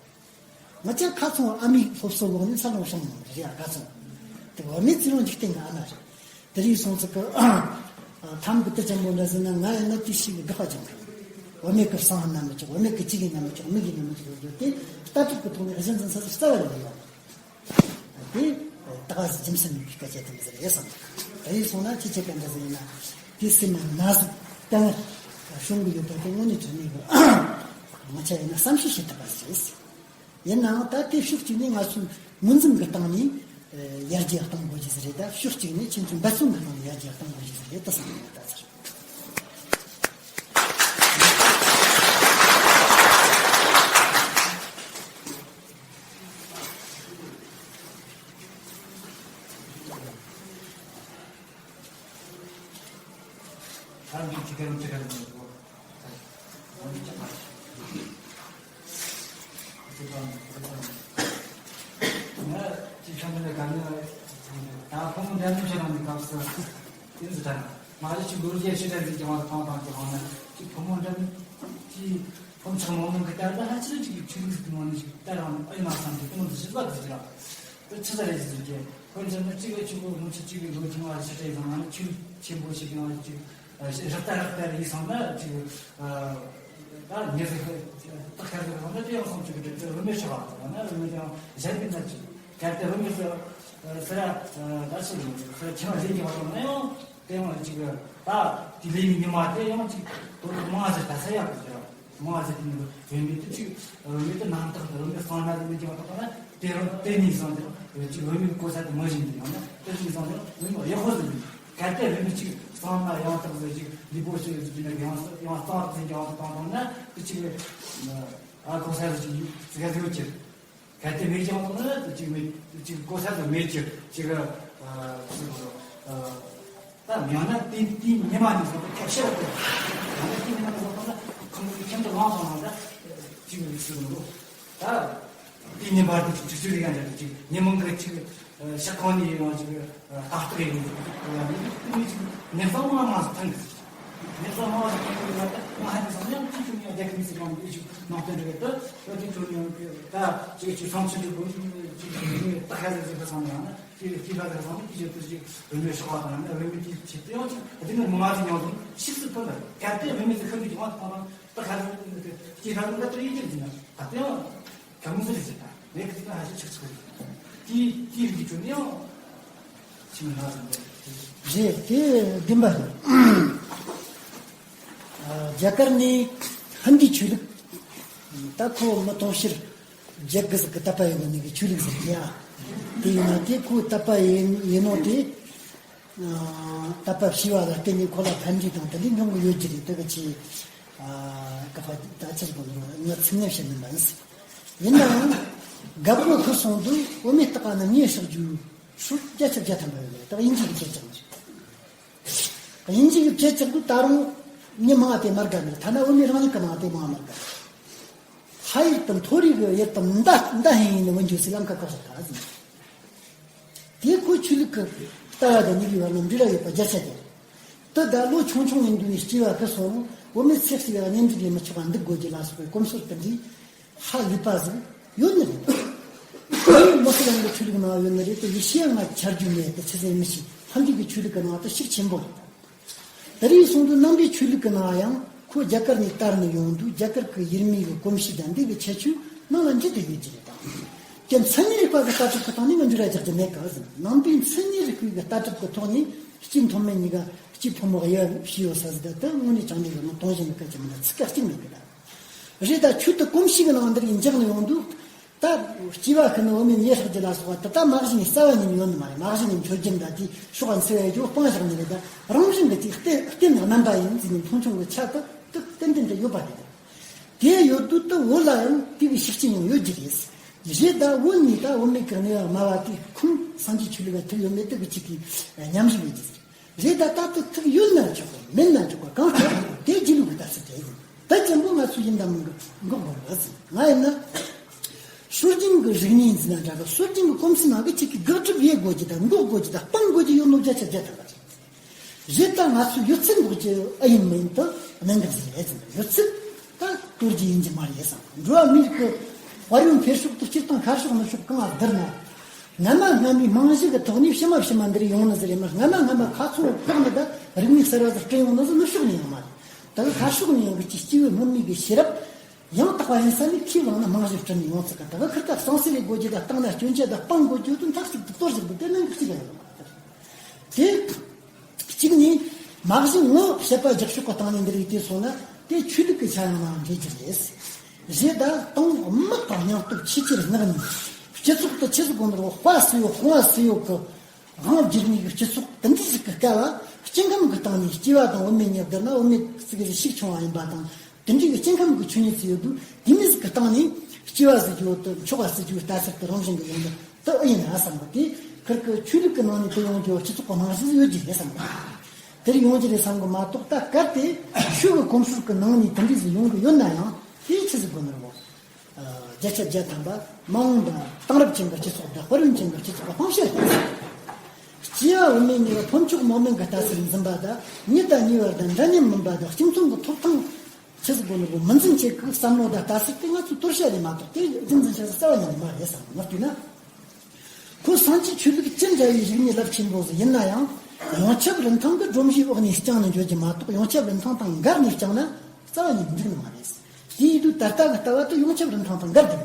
ང་ཅག་ཁ་ཚང་ཨ་མའི་སློབ་གསོ་འོག་ནས་འཚར་ལོངས་བྱུང་ཡོད་རེད་ཡ། ཁ་ཚང་དེ་བུད་མེད་ཚེ་རིང་འཇིག་རྟེན་གྱི་ཨ་མ་རེད། དེ་རིང་སོང་ཙི་གི་ཐམ་གི་དེ་ཅན་པོ་འདྲ་ཟེར་ན། ང་ཡིན་ན་དེ་ཞིག་གི་དགག་པ་རྒྱག་གི་རེད། བུད་མེད་ཀྱི་གསང་སྔགས་ན་མི་ཆོག་བུད་མེད་ཀྱི་གཅིག་ཡིན་ན་མི་ཆོག་མི་གི་ཡིན་ན་མི་ཆོག་ཟེར་རྒྱུ་དེ་ལྟ་གྲུབ་ཀྱི་ཐོག་ནས་གཞི་འཛིན་ས་ཟིག་རྩ་བ་ནས་མི་ཡོང་། དེ་ད་ག་ཟེ་རྒྱུ་མཚན་མེད་པའི་སྐད་ཆ་དེ་མི་ཟེར་ཡོད་བསམ། དེ་རིང་སོང་ན་ཁྱེད་ཆེ་ག་འདྲ་ཟེར་ཡིན་ན། དེ་སེམས་ན་ན་ཟིག་གཏན་བྱུང་གི་ཡོད་པ་དེ་དངོས་གནས་དྲང་གནས་གི་ང་ཆ་ཡིན་ན་བསམ་ཤེས་བྱེད་ཐུབ་པ་ཟིག་རེད། ཡིན་ནའང་ད་ལྟའི་ཕྱོགས་གཅིག་ནས་ང་ཚོས་ངོས་འཛིན་གྱི་སྟེང་ནས་ཡར་རྒྱས་གཏོང་དགོས་རྒྱུ་ཟིག་རེད། ད་ཕྱོགས་གཅིག་ནས་ཁྱེད་ཚོས་འབད་བརྩོན་གྱི་སྟེང་ནས་ཡར་རྒྱས་གཏོང་དགོས་རྒྱུ་ཟིག་རེད་ད་བསམ་ཡོད་ད་ཚར། ང་ཅིག་ཆང་དེ་ལ་དགའ་ནི་ད་ཕོ་མོ་འགྲན་བསྡུར་བྱེད་རང་གི་སྐབས་སུ་དེ་ཚོ་དྲན། མ་གཞི་ཅིག་ལོ་རྒྱུས་ཞིབ་ཕྲ་ཟིག་ཀྱང་བ་དང་དང་ཀྱི་ཧང་ན་ཅིག་ཕོ་མོ་འགྲན་ཅིག་ཕོ་མོ་ཆགས་མང་ནང་གི་ལྟར་ད་ཧ་ཅི་ལ་ཅིག་ཆུ་ལུགས་ཟིག་གི་ནང་ནས་ཅིག་ལྟར་རང་ཨེ་མ་བསམ་གྱི་དེ་མོ་ཟིག་ཞིབ་ལ་ཟིག་ར། དེ་ཆི་ཟ་རེད་ཟེར་གྱི། ཁོ་ཚོ་ནི་གཅིག་གི་ཆུ་བོ་ངོ་ཆུ་གཅིག་གི་ལོ་ཆུང་བ་ཞིག་རེད་ཟེར་ན་ནི་ཆུ་ཆེན་པོ་ཞིག་ཡང་ཅིག་རི་ལྟ་རི་ལྟ་ཡིན་སོང་ན་ཅིག་ད་ཉེ་ཟིག་ཏག་ཁ་ཟིག་སོང་ན་དེ་ཡང་སོང་ཅིག་གི་དེ་བུད་མེད་ཆགས་པ་ཟེར་ན་བུད་མེད་ཡང་གཞན་གྱི་ན་ཅིག་གལ་ཏེ་བུད་མེད་ཟེར་ཟེར་ད་ཆི་ཟེར་ཆེ་བ་ལས་ཉེ་བ་སོང་ན་ཡང་དེ་ཡང་ཅིག་ད་དེ་ལས་ཉེ་མ་དེ་ཡང་ཅིག་དོ་དོ་མང་ཟེར་ད་ས་ཡག་གི་ཟེར། མ་ཟེར་དུས་ནི་བུད་མེད་དེ་ཅིག་བུད་མེད་དེ་རྣམ་དག་དང་བུད་མེད་གཙང་སྦྲ་དེ་མི་སྐྱེ་བ་དག་ན་དེ་རུ་དེ་ནས་བཟུང་སྟེ་ཅིག་བུད་མེད་གོ་ས་དེ་མི་བཞིན་དུ་ཡང་ན་དེ་ནས་བཟུང་སྟེ་བུད་མེད་ཡག་པོ་ཟིན་གལ་ཏེ་བུད་མེད་ཅིག་གཙང་མ་ཡང་དག་ཟེར་ཅིག་ལུས་པོ་ཞིག་ཅིག་ཡང་ཡང་གཙང་དག་ཟེར་ཡང་དག་བཏང་བཏང་ན་དེ་ཅིག་ཨ་གོ་ས་ཟེར་ཅིག་ཟེར་ག་ཟེར་ཅིག་གལ་ཏེ་མེད་ཀྱང་ན་ཅིག་མེད་ཅིག་གོ་ས་དེ་མེད་ཅིག་ཅིག་ཨ་ཅིག་ཨ། ད་མྱང་ན་དེ་དེ་ཉི་མ་ནས་བཟུང་སྟེ་ཁྱབ་ཤེས་པ་དེ། མྱང་ན་དེ་ཉི་མ་ནས་བཟུང་སྟེ་ཁོང་གི་ཁྱིམ་དུ་ལངས་སོང་ན་ད་ཅིག་ཡོད་ཚུལ་འདུག་ད་དེ་ཉིན་པར་དུ་ཅིག་ཅིག་ཅིག་ཡང་ཅིག་ཅིག་ཉིན་མོ་གི་ཅིག་ཤག་ཁང་ནས་ཡོང་ཅིག་ཏག་ཏག་ཡིན་འདུག་ནས་ཅིག་ནས་བཟང་མ་མ་ཐང་གི་ནས་བཟང་མ་མ་ཐང་གི་ད་ང་ཧ་ནས་བཟང་ཡང་ཅིག་ཅིག་ཡང་རྒྱ་གི་མི་སི་ཀང་ཅིག་ནང་དོན་རེད་ད་ད་དེ་ཚོ་ཡང་ད་ཅིག་ཅིག་སང་ཚུན་ཅིག་ཅིག་ད་ཧ་ཟེར་ཟེར་ད་སང་ཡང་ན། དེ་དེ་ལ་དེ་བཟང་དེ་ཅི་དེ་ཅི་བུད་མེད་ཤོག་པ་དང་ནི་བུད་མེད་དེ་ཆེ་དེ་ཡང་ཅི་དེ་ནི་མི་མང་ཅིག་ཡང་དང་ཕྱིས་སུ་ཕུལ་ལ་གལ་ཏེ་བུད་མེད་དེ་ཤོད་དུས་ཀྱང་དང་དང་ད་ག་རེ་དེ་ཅི་ལ་དེ་ད་དེ་ཡིན་ཅིག་ཅི་ན་ད་དེ་ཡང་གང་ཟེར་ཅི་ད་མེད་གི་དེ་ད་ཧ་ཅི་ཆག་ཆག་དེ་དེ་རིགས་ཀྱི་ནི་ཡང་ཅི་མི་ལ་ཟེར་རེད་དེ་བདེན་པ་རེད། རྒྱ་གར་ནས་ཧིན་དི་ཆོས་ལུགས་ད་ཁོ་མི་དུང་ཕྱུར་བརྒྱད་དགུ་ཟིག་གི་དད་པ་ཡོད་ནི་གི་ཆོས་ལུགས་ཟེར་གི་ཡ། དེ་ཡིན་ན་དེ་ཁོའི་དད་པ་ཡིན་ཡིན་ནོ་དེ། དད་པ་བྱས་པ་ལ་བརྟེན་ནས་ཁོ་ལ་ཕན་འབྲས་དང་དེ་འདྲའི་འབྱུང་གི་ཡོད་ཀྱི་རེད་དེ་གི་ཆེ། ཀ་ཕ་ད་ཆི་ཟིག་གོ་ནོ་ང་ཚིག་ནས་བཤད་མི་མིན། ཡིན་ནའང་རྒད་པོ་ཁུ་སོང་དུས་བུད་མེད་སྟག་ནི་ངའི་ཕྱག་རྒྱུ་ཧྲུལ་བརྒྱ་ཆ་བརྒྱ་ཐམ་པ་ཡོད་རེད་ད་དབྱིན་ཇི་གི་ཁྱེད་ཅག་ནི། དབྱིན་ཇི་གི་བྱེད་ཅིག་ཏུ་ད་རུང་མི་མང་དེ་མར་དགའ་མེད་ཐ་ན་བོད་མི་རང་ཉིད་ཀྱི་ནང་དེ་མང་མར་དགའ། ཧ་ཡིག་དང་མཐོ་རིག་གི་ཡིག་དང་མདའ་མདའ་ཧེང་ཡིན་ནི་བོན་ཇུ་སི་ལམ་ཁ་ཁ་ས་ད་ཟིན། དེ་ཁོ་ཆོས་ལུགས་ཀྱི་ལྟ་བ་དང་ནི་ལུས་པ་རྣམས་འབྲེལ་བ་ཡོད་པ་བརྒྱ་ཆ་བརྒྱ། དེ་ད་ལོ་ཆུང་ཆུང་ཡིན་དུས་ནས་སྐྱེ་བ་ཁ་སོང་བོད་མི་ཚེ་གཅིག་ལ་གཉེན་སྒྲིག་ལས་མི་ཆོག་པ་འདུག་དགོས་ཀྱི་ལ་སོགས་པའི་གོམས་སྲོལ་དེ་འདྲའི། ཧ་ལས་པ་ཟིག་ཡོད་ནི་རེད། ཁོ་མོ་སི་ལམ་གྱི་ཆོས་ལུགས་ནང་ཡོད་ནི་རེད་དེ་ཡེ་ཤེས་ང་ཆ་རྒྱུས་མེད་དེ་ཆི་ཟིག་མི་ཤེས་ཧན་དི་གི་ཆོས་ལུགས་ཀྱི་ནང་དུ་ཤུགས་ཆེན་པོ་རེད། དེ་རིང་སོང་དུས་ནང་པའི་ཆོས་ལུགས་ཀྱི་ནང་ཡང་ཁོ་རྒྱ་གར་ནས་དར་ནས་ཡོང་དུས་རྒྱ་གར་གྱི་ཡུལ་མི་གི་གོམས་གཤིས་དང་འདི་གི་ཁྱད་ཆོས་ནང་ལ་འཇུས་ཏེ་ཡོད་ཀྱི་རེད་དང་། ཀྱི་མཚན་ཉིད་རིག་པ་གི་ལྟ་གྲུབ་ཀྱི་སྟེང་ནས་ང་འགྱུར་བ་རྒྱག་རྒྱུ་མེད་ག་ཟིན་ནང་པའི་མཚན་ཉིད་རིག་པའི་གི་ལྟ་གྲུབ་ཀྱི་ཐོག་ནས་སྐྱེས་ཐོག་མའི་གཉིས་ཀ་སྐྱེས་ཕོ་མོ་གཡས་ཕྱི་ཡོད་ས་ཟིག་ད་དེ་དངོས་གནས་བྱང་ནས་ཡོད་ན་དོན་གཞན་གི་སྐད་ཆ་མི་འདྲ་ཚིག་ཀ་གཅིག་མེད་གི་ད། རེད་ད་ཆོས་དེ་གོམས་གཤིས་ཀྱི་ནང་འདིར་ཡིན་འཇགས་ནས་ཡོང་དུས། ད་སྐྱེ་བ་ཁུ་ནི་བུད་མེད་ཉེ་ཧྲག་རྒྱུ་ལ་སོགས་པ་དེ་ད་མ་གཞི་ནས་རྩ་བ་ཉིད་ནས་ཡོད་ནི་མ་རེད། མ་གཞི་ནས་མཆོད་སྦྱིན་ད་དེ་ཤོག་ཨ་འཚེ་བའི་རྒྱུ་སྤང་བཞག་ནི་རེད་ད་རང་བཞིན་གྱི་དེ་རྟེན་རྟེན་དང་རྣམ་པ་ཡིན་ཟེར་ནས་མཐོང་ཆུང་གི་ཆ་དེ་དེ་ཏན་ཏན་དུ་ཡོད་པ་རེད། དེ་ཡོད་དུས་དེ་བོད་ལ་ཡང་དེ་གི་ཤུགས་རྐྱེན་ཡང་ཡོད་ཀྱི་རེད། རེད་ད་བོད་ནས་ད་བུད་མེད་ཀྱི་གནས་བབ་དམའ་བ་དེ་ཁུངས་སངས་རྒྱས་ཆོས་ལུགས་ལ་ཐུག་ཡོད་མེད་དེ་གི་གཅིག་གི་ཉམས་ཞིབ་ཡོད་ཀྱི་རེད། རེད་ད་ད་ལྟ་ཐུག་ཡོད་ན་ཆོག་གི་མེད་ན་ཆོག་གི་གང་ལྟར་དེ་རྗེས་ལུས་ཀྱི་ལྟ་ཚུལ་དེ་ཡིན། ད་ཅན་པོ་ང་ཚོ་ཡིན་ད་མིན་གི་འགོག་དགོས་པ་ཟིན་ང་ཡིན་ན། སྲོལ་རྒྱུན་གྱི་རིག་གནས་འཛིན་ན་འདྲ་གི་སྲོལ་རྒྱུན་གྱི་གོམས་སྲོལ་ནང་གི་ཁྱེད་ཀྱི་དགག་སྒྲུབ་ཡེད་དགོས་ཀྱི་དང་འགོག་དགོས་ཀྱི་དང་སྤང་དགོས་ཀྱི་ཡོད་ནོ་བརྒྱ་ཆ་བརྒྱ་ཐམ་པ་རེད། རེད་ད་ང་ཚོ་ཡོད་ཚད་འགོག་ཀྱི་ཨ་ཡིན་མིན་དུ་གནད་འགག་ཟིན་རེད་ཟིན་ཡོད་ཚད་ད་གཏོར་རྒྱུ་ཡིན་གྱི་མ་རེད་བསམ་འགྲོ་བ་མིའི་རིགས་ཀྱི་དཔལ་ཡོན་འཕེལ་ཕྱོགས་དང་སྤྱིར་བཏང་ཁ་ཕྱོགས་ནུབ་ཕྱོགས་གང་ལ་བསྡུར་ན། སྔ་མ་སྔ་མའི་རྨང་གཞི་གི་ཐོག་ནས་ཕྱི་མ་ཕྱི་མ་འདིར་ཡོང་ནི་ཟིག་རེད་མ་སྔ་མ་སྔ་མ་ཁ་ཚོན་བཀག་ནི་ད་རིག་གནས་གསར་བ་ཟིག་སྐྲུན་ཡོང་ནི་ཟིག་ནུབ་ཕྱོགས་ནས་ཡོང་མ་རེད། ད་གི་ཁ་ཕྱོགས་ནས་ཡོང་གི་ཅིག་སྐྱེས་བུ་སྔོན་མའི་གི་ཤེས་རབ་ཡང་དག་པ་ཡིན་ས་ནས་ཁས་བླངས་ནས་རྨང་གཞི་བསྐྲུན་ནས་ཡོང་ཚུལ་གི་ད་གི་ཁིར་ཀ་གསང་སེ་རེ་དགོས་རྒྱུ་ད་བཏང་ན་སྐྱོན་ཆ་ད་སྤང་དགོས་རྒྱུ་དུ་མཐའ་གཅིག་ཏུ་གཏོར་བཞག་དགོས་དེ་ནང་གི་གཅིག་ཡོད་མ་རེད། དེ། གཅིག་ནི། མ་གཞི་ངོ་བཤད་པ་རྒྱབ་ཕྱོགས་ཀྱི་སྟེང་ནས་འདིར་ཡིད་དེ་སོང་ན་དེ་ཆོས་ལུགས་ཀྱི་ཆ་ཡང་ནའང་འདྲེས་ཀྱི་རེད། རེད་ད་དང་དམག་དང་སྙིང་སྟོབས་ཆེས་ཆེར་བསྔགས་ནས་སྤྱི་ཚོགས་དེ་ཆི་ཟིག་གོ་ནོར་དཔའ་སུ་ཡོད་དཔུང་བ་སུ་ཡོད་ཀྱི་དབང་བསྒྱུར་ནས་སྤྱི་ཚོགས་དེ་འདྲ་ཞིག་གི་སྐབས་ལ་སྐྱེ་ཁམས་ཀྱི་སྟེང་ནས་སྐྱེ་བ་དང་བུད་མེད་གཉིས་བསྡུར་ན་བུད་མེད་ཅིག་གི་ཤུགས་ཆུང་བ་ཡིན་པ་དང་དེ་འདྲའི་གི་སྐྱེ་ཁམས་ཀྱི་ཆོས་ཉིད་ཅིག་ཡོད་དུས་དེ་མི་ཟིག་གི་སྟེང་ནས་སྐྱེ་བ་ཟེར་རྒྱུ་དང་འཁྱོག་པ་ཟེར་རྒྱུའི་ལྟ་ཚུལ་དེ་རང་བཞིན་གྱི་ཡོང་གི་དེ་ཨེ་ཡིན་ན་བསམ་གི་དེ་ཁིར་གི་ཆོས་ལུགས་ཀྱི་ནང་ནས་དེ་ཡོང་རྒྱུ་སྤྱི་ཚོགས་ཀྱི་རྨང་གཞི་ཡོད་ཀྱི་རེད་བསམ་གི་དེར་ཡོང་རྒྱུ་རེད་བསམ་གི་མ་གཏོགས་ད་གལ་ཏེ་ཆོས་ཀྱི་གོམས་སྲོལ་གྱི་ནང་ནས་དེ་འདྲ་ཟིག་ཡོང་གི་ཡོད་ན་ཡང་དེ་ཆི་ཟིག་དགོས་ནི་རེད་བོ། བརྒྱ་ཆ་བརྒྱ་ཐམ་པ་མ་འོངས་པ་དེང་རབས་ཅན་གྱི་སྤྱི་ཚོགས་དང་དཔལ་ཡོན་ཅན་གྱི་སྤྱི་ཚོགས་ལ་སྤང་བྱ་རེད། སྐྱེ་བ་བུད་མེད་གཉིས་ལ་ཕོ་མཆོག་མོ་དམན་གྱི་ལྟ་ཚུལ་འཛིན་པ་དང་མྱི་དང་ཉེ་བར་དང་འདྲ་མཉམ་མིན་པ་དང་གཅིག་མཚུངས་ཀྱི་ཐོབ་ཐང་ཆི་ཟིག་དགོས་ནི་རེད་བོ་མི་འཛིན་ཆེད་ཀྱི་བསམ་བློ་དང་ལྟ་ཚུལ་དེ་ང་ཚོའི་གཏོར་བཤའ་རེད་མ་གཏོགས་དེ་རྒྱུན་འཛིན་བྱ་ས་རྩ་བ་ཉིད་ནས་མ་རེད་བསམ་ང་བལྟས་ན། ཁོ་སངས་རྒྱས་ཆོས་ལུགས་ཅི་འདྲ་བའི་རིག་གནས་རླབས་ཆེན་པོ་ཟིག་ཡིན་ན་ཡང་ཡོངས་ཁྱབ་རིན་ཐང་གི་སྒྲོམ་གཞིའི་འོག་ནས་བསྐྱངས་ནས་འཇོག་རྒྱུ་མ་གཏོགས་ཡོངས་ཁྱབ་རིན་ཐང་དང་འགལ་ནས་བསྐྱངས་ན་རྩ་བ་ཉིད་འགྲིག་ནི་མ་རེད། དེ་ཡིན་དུས་ད་ལྟ་གི་ལྟ་བ་དེ་ཡོངས་ཁྱབ་རིན་ཐང་དང་འགལ་འདུག་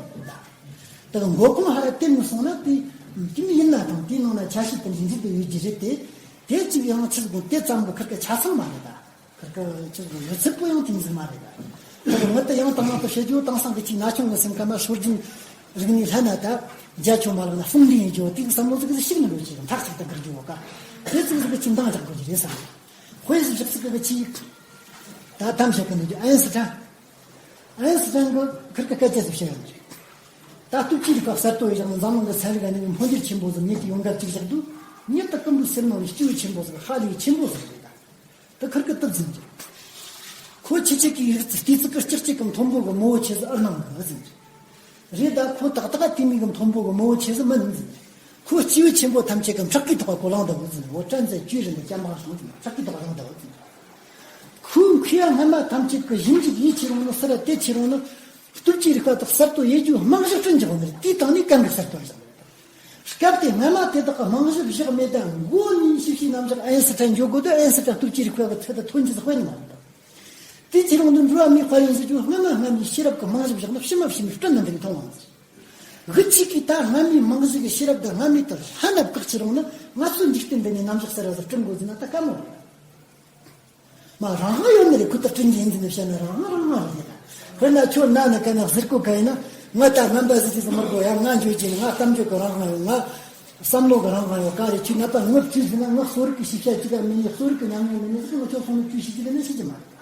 ད་གི་མགོ་གོང་ཧ་ར་བསྟན་ནས་སོང་ན་དེ་དེ་མི་ཡིན་ན་དང་དེའི་ནང་ན་ཆ་ཤས་དེ་འདྲ་འདྲ་དེ་ཡོད་ཀྱི་རེད་དེ། དེ་གཅིག་ཡང་ཆི་ཟིག་དེ་ཙམ་གི་ཁིར་གི་ཆ་ཚང་མ་རེད་ད། ཁིར་གི་ཆི་ཟིག་ཡོད་ཚད་པོ་ཡང་དེ་ཟིག་མ་རེད་ད། ངུ་དེ་ཡང་དང་ཡང་དུ་བཤད་རྒྱུ། དེང་སང་གི་ཅིག་ན་ཆུང་གི་སེམས་ཁམས་ན་སྲོལ་རྒྱུན་རིག་གནས་ལྷན་ན་ད་རྒྱ་ཆུང་མ་ལག་ན་ཧྥུང་ལིང་ཡི་རྒྱུ་དེ་གི་བསམ་བློ་ཟིག་གི་ཞིག་ནི་འགྲོ་ཅིག་མཐའ་གཅིག་ཏུ་འགུལ་རྒྱུ་བ་ཀ། དེ་ཚིག་ཟིག་གི་ཅིག་འདང་རྒྱག་དགོས་ཀྱི་རེད་བསམ། དཔེ་ཟིག་བཞག་ཚིག་གི་ཅིག་ད་གཏམ་བཤད་གི་ནི་རྒྱུ་ཨན་སི་ཁྲན། ཨན་སི་ཁྲན་གི་ཁིར་གི་སྐད་ཆ་ཟིག་བཤད་ཡོད་ནི་རེད། ད་སྟོབས་ཀྱི་རིག་པ་གསར་གཏོད་ཡི་རང་འཛམ་གླིང་གི་ཚན་རིག་གནས་ཀྱི་འཕོ་འགྱུར་ཆེན་པོ་ཟིག་ཉིད་ཀྱི་ཡོང་འགལ་གཅིག་བཞག་དུས། ཉིད་དུ་ཀུན་པོའི་སེམས་ནང་ནས་སྐྱེས་བུ་ཆེན་པོ་ཟིག་ཧ་ལས་ཆེན་པོ་ཟིག་རེད་ད། དེ་ཁིར་གི་སྟབས་ཟིན་གྱི། ཁོ་ཁྱེད་ཅག་གིས་རིག་རྩལ་ལྟས་ཚིག་གི་ལྕགས་ཀྱི་མཐོན་པོ་གི་མོ་བོ་ཆེ་ཟིག་ཨར་ནང་གི་ཟིན་གྱི། རེད་ད། ཁོ་ཏག་ཏག་དེ་མིན་གི་མཐོན་པོ་གི་མོ་བོ་ཆེ་ཟིག་མིན་ཟིན་གྱི། ཁོ་སྐྱེས་བུ་ཆེན་པོ་ཐམས་ཅད་གི་ཕྲག་གི་ཐོག་ག་གོ་ལང་འདུག་ཟིན་གྱི། འོ་དྲན་ཚེ་བཅུ་རེ་ནི་སྐྱ་མ་སོང་ཟིན་གྱི། ཕྲག་གི་ཐོག་ག་ལང་འདུག་ཟིན་གྱི། ཁོའི་མཁས་པ་སྔ་མ་ཐམས་ཅད་ཀྱི་ཞིབ་འཇུག་ཡིད་ཆེས་རུང་ནི་སི་ར་དེ་ཆེ་རུང་ནི། སྟོབས་ཀྱི་རིག་པ་དག་གསར་གཏོད་ཡེ་རྒྱུ་རྨང་གཞི་བསྐྲུན་རྒྱུ་ནི་རེད། དེའི་སྟེང་ནས་གན་གི་གསར་གཏོད་བཞག་ནི་རེད། སྐབས་དེ་སྔ་མ་དེ་དག་གི་རྨང་གཞི་བཞག་མེད། ད་མགོ་ནས་ཞིབ་ཞིབ་རྣམ་གཞག་ཨན་སི་ཁྲན་འཇོག་དགོས་དུས། ཨན་སི་ཁྲན་སྟོབས་ཀྱི་རིག་པ་གི་ཚད་དུ་ཐོན་རྒྱུ་ཟིག་དཔེ་ནི་མ་རེད། དེ་ཕྱིར་འོང་དུ་འགྲོ་བ་མིའི་དཔལ་ཡོན་ཟེར་རྒྱུ་སྔ་མ་སྔ་མའི་ཤེས་རབ་ཀྱི་རྨང་གཞི་བཞག་ན་ཕྱི་མ་ཕྱི་མའི་སྐྲུན་ནི་འདི་ནས་མཐོང་བ་ཟེར། གི་ཅིག་གིས་ད་སྔ་མའི་རྨང་གཞི་གི་ཤེས་རབ་དང་སྔ་མའི་དུ་ལྷན་ནབ་བཀག་ཕྱིར་འོང་ན། ང་ཚོའི་འཇིག་རྟེན་འདི་ནས་རྣམ་གཞག་གསར་བ་ཟིག་བསྐྲུན་དགོས་ཟེར་ན་ད་དཀའ་མོ་རེད། མ་རང་དབང་ཡོད་ནི་རེད། ཁུ་ཐག་དྲིན་གྱིས་ཡིན་ཟིན་ནས་བཤད་ན་རང་དབང་རང་དབང་རེད་ད། དཔེར་ན་ཁྱོད་ན་ནི་ག་ན་ཟེར་གོ་ག་ཡིན་ན། ང་ད་ངན་པ་ཟིག་ཅིག་ཟིག་མི་དགོས་ཡ། ང་འཇོན་གྱི་ནི། ང་གཏམ་བརྗོད་ཀྱི་རང་དབང་ཡོད། ང་བསམ་བློ་གི་རང་དབང་ཡོད། ག་རེ་ཁྱོད་ནད་པ་ངོ་བཅུག་ཟིན་ན། ང་གསོ་རིག་གི་ཤེས་བྱ་གཅིག་ག་མེད་ནི། གསོ་རིག་གི་ཉམས་མྱོང་མེད་ནི་ཟིག་ང་ཁྱོད་སོང་ནས་བཅོས་ཤིག་ཅིག་ལ་ནི་ཤེས་ཀྱི་མ་རེད།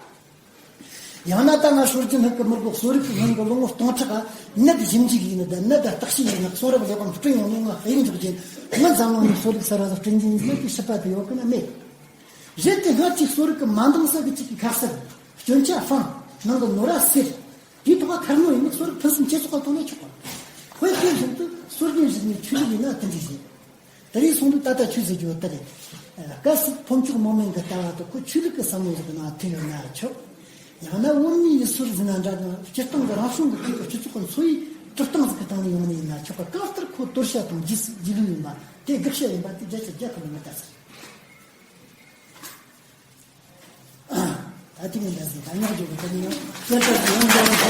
ཡང་ན་ད་ང་སྲོལ་རྒྱུན་ལྷག་གི་མི་དགོས། གསོ་རིག་གི་སྔོན་གྱི་ལོ་ངོ་སྟོང་ཕྲག་ག་ནད་ཞིབ་འཇུག་ཡིན་ནི་ད། ནད་ད་བརྟག་དཔྱད་ཡིན་ནི། གསོ་རིག་ལས་ཁུངས་བསྐྲུན་ཡོང་ནི། ང་ཧེ་རིང་འཇོག་རྒྱུ་ཡིན། ང་འཛམ་གླིང་ནས་གསོ་རིག་གསར་བ་ཟིག་བསྐྲུན་རྒྱུ་ཡིན་ཟེར་ན་དེ་སྲིད་པ་དེ་ཡོད་གི་ན་མེད། རེད་དེ། སྔར་གྱི་གསོ་རིག་གི་མ་འདང་ས་གི་ཅིག་གི་ཁ་གསབ། སྐྱོན་ཆ་སྤང་། ནང་གི་ནོ་ར་སེལ། དེའི་ཐོག་ཁ་ར་ནོ་ཡིན་ན་གསོ་རིག་ཕུན་སུམ་ཇེ་ཚོགས་ག་གཏོང་ན་ཆོག་ག། དཔེ་དེ་བཞིན་དུ་སྲོལ་རྒྱུན་རིག་གནས་ཆོས་ལུགས་ཡིན་ན་དེ་འདྲ་རེད། དེ་རིང་སོང་དུས་ད་ལྟ་ཆོས་ཟེར་རྒྱུ་དེ་རེད། སྐབས་སུ་ཕོ་མཆོག་མང་མོས་ཀྱི་ལྟ་བ་དེ་ཁོ་ཆོས་ལུགས་ཀྱི་བསམ་བློ་ཟིག་གི་ནང་ཐུག་ཡོད་ན་ཆོག། ཡང་ན་བོད་མིའི་ཡུལ་སྲོལ་ཟིན་ན་འདྲ་ན། སྤྱིར་བཏང་གི་རང་བྱུང་གི་ཁོང་གི་སྤྱི་ཚོགས་ཀྱི་འཚོ་བའི་གྲུབ་སྟངས་ཟིག་གི་སྟེང་ནས་ཡོང་ནི་ཡིན་ན་ཆོག་ག། གང་ལྟར་ཁོ་དོར་བྱ་དང་རྗེས་སུ་རྗེས་ལུས་ཡིན་པ་དེ་དགག་བྱ་ཡིན་པ་དེ་བརྒྱ་ཆ་བརྒྱ་ཐམ་པ་ངས་ལྟ་ཚར། ད་ཐེངས་འདི་འདྲ་ཟིག་ད་ཉག་འཇོག་གི་ད་ནི་ཡང་སྐྱོན་བརྗོད་ཀྱི་ཡང་འཇོག་